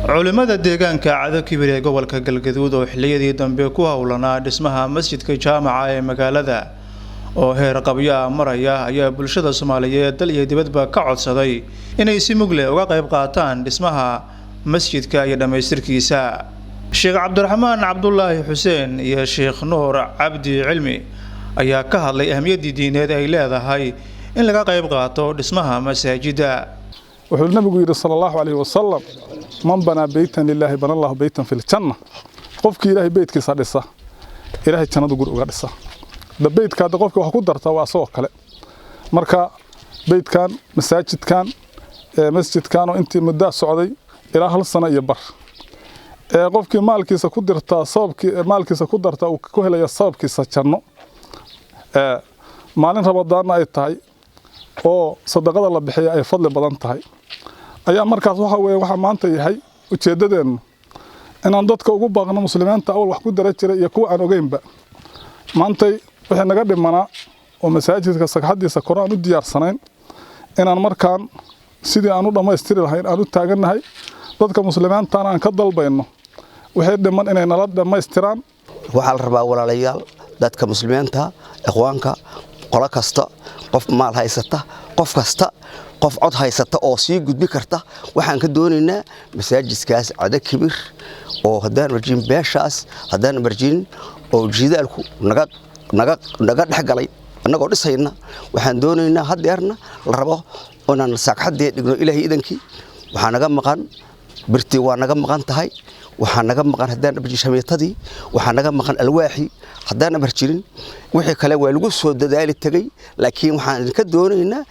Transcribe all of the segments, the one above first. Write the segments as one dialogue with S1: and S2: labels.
S1: Culimada deegaanka Cado Kibir ee gobolka Galgaduud oo xilliyadii dambe ku howlanaa dhismaha masjidka jaamaca ee magaalada oo heer qabyo ah maraya ayaa bulshada Soomaaliyeed dal iyo dibadba ka codsaday inay si mug leh uga qayb qaataan dhismaha masjidka iyo dhammaystirkiisa. Sheekh Cabdiraxmaan Cabdulaahi Xuseen iyo Sheekh Nuur Cabdi Cilmi ayaa ka hadlay ahmiyaddii diineed ay leedahay in laga qayb qaato dhismaha masaajida.
S2: Wuxuu nabigu yidhi sala allahu calayhi wasalam: "Man banaa beytan lilaahi bana allahu beytan fi ljanna." Qofkii Ilaahay beytkiisa dhisa, Ilaahay jannadu guri uga dhisa. Da beytka hadda qofka wax ku darta waa asagoo kale. Marka beytkan, masaajidkan, masjidkan oo intii muddaa socday ilaa hal sano iyo bar, ee qofkii maalkiisa ku dirtaa, sababkii maalkiisa ku darta uu ku helaya sababkiisa janno, ee maalin Ramadaanna ay tahay oo sadaqada la bixiya ay fadli badan tahay, ayaa markaas waxa weeye waxaa maanta yahay ujeeddadeennu inaan dadka ugu baaqno, muslimiinta awal wax ku dara jiray iyo kuwa aan ogeynba. Maantay wixii naga dhimanaa oo masaajidka sagxaddiisa kore aan u diyaarsanayn, inaan markaan sidii aan u dhammaystiri lahayn aan u taagannahay, dadka muslimiintana aan ka dalbayno wixii dhiman inay nala dhammaystiraan.
S3: Waxaa la rabaa, walaalayaal, dadka muslimiinta, ikhwaanka, qolo kasta, qof maal haysata, qof kasta, qof cod haysata oo sii gudbi karta, waxaan ka doonaynaa masaajidkaas Cado Kibir oo haddaan marjin beeshaas, haddaan marjin oo jidaalku naga naga naga dhex galay annagoo dhisayna. Waxaan doonaynaa haddeerna la rabo inaan saagxaddee dhigno, Ilaahay idankii. Waxaa naga maqan birtii, waa naga maqan tahay. Waxaa naga maqan, haddaan abarjin, shamiitadii. Waxaa naga maqan alwaaxii, haddaan abar jirin. Wixii kale waa lagu soo dadaali tegey, laakiin waxaan idinka doonaynaa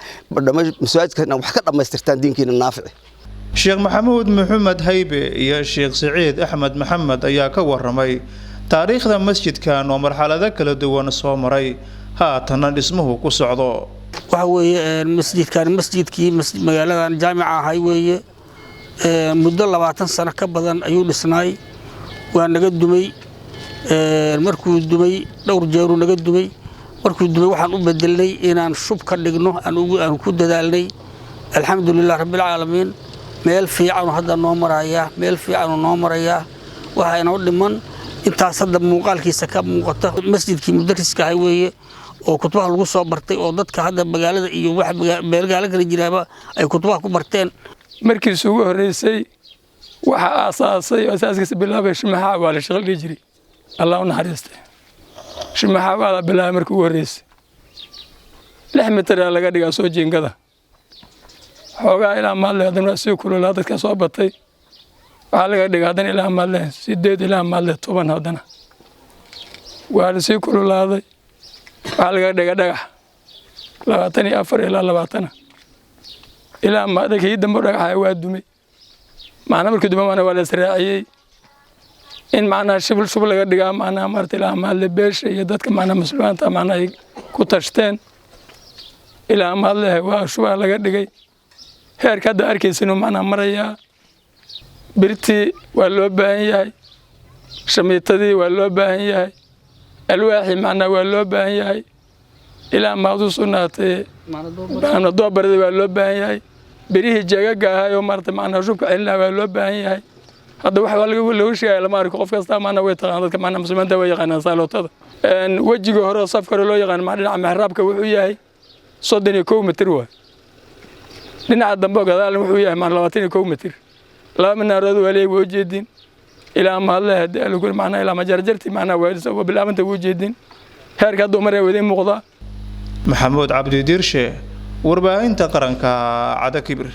S3: masaajidka inaad wax ka dhammaystirtaan, diinkiina naafici.
S1: Sheekh Maxamuud Maxamed Haybe iyo Sheekh Siciid Axmed Maxamed ayaa ka waramay taariikhda masjidkan oo marxalado kala duwan soo maray, haatana dhismuhu ku socdo.
S4: Waxa weeye masjidkan masjidkii magaaladan jaamica ahay weeye. Muddo 20 sano ka badan ayuu dhisnaay. Waa naga dumay. Markuu dumay, dhowr jeeruu naga dumay. Markuu dumay, waxaan u bedelnay inaan shub ka dhigno, aan ku dadaalnay. Alxamdulilah rabbilcaalamiin, meel fiicanu hadda noo marayaa, meel fiicanu noo marayaa. Waxaa inoo dhiman intaas hadda muuqaalkiisa ka muuqata. Masjidkii mudariska ahay weeye oo kutubaha lagu soo bartay, oo dadka hadda magaalada iyo wax meelgaalo kala jiraaba ay kutubaha ku barteen.
S5: Markiis ugu horreysay waxa aasaasay oo asaaskiisa bilaabay Shimaxa waa la shaqal dhihi jiray, Allah u naxariistay. Shimaxa waa la bilaabay markii ugu horreysay, 6 mitir laga dhigaa soo jiingada xoogaa ilaa maadle. Haddana waa sii kululaa, dadka soo batay, waxaa laga dhigaa haddana ilaa maadle 8, ilaa maadle 10. Haddana waa la sii kululaaday, waxaa laga dhiga dhagax 24 ilaa 20 ilaa maadle. Kii dambe dhagaxa waa dumay. Macnaa markii dume maana waa la israaciyey in macnaha shibl shub laga dhigaa, macnaha maarata ilaa maadle beesha iyo dadka macnaha muslimiinta macnaha ay ku tashteen. Ilaa maadle waa shubaa laga dhigay. Heerka hadda arkaysin macnaha marayaa. Birtii waa loo baahan yahay, shamiitadii waa loo baahan yahay, alwaaxii macnaha waa loo baahan yahay, ilaa maadu sugnaatay doobaradii waa loo baahan yahay, birihii jeegaga ahay oo maarata macnaha shubka celinaha waa loo baahan yahay. Hadda wax lagu sheegaya lama arko. Qof kasta macnaha way taqaan, dadka macnaha muslimiinta way yaqaanaan saalootada. Wejiga hore oo safka hore loo yaqaan macnaha dhinaca mixraabka wuxuu yahay 31 mitir waay. Dhinaca dambe oo gadaalna wuxuu yahay macnaha 21 mitir. Laba minaarood waa leeyahay, waa ujeedin. Ilaa mahadle haddii alku macnaha ilaa majarjarti macnaha waa bilaabanta, waa ujeedin. Heerka hadduu maraya waa idiin muuqdaa.
S1: Maxamuud Cabdi Diirshe, warbaahinta qaranka, Cado Kibir.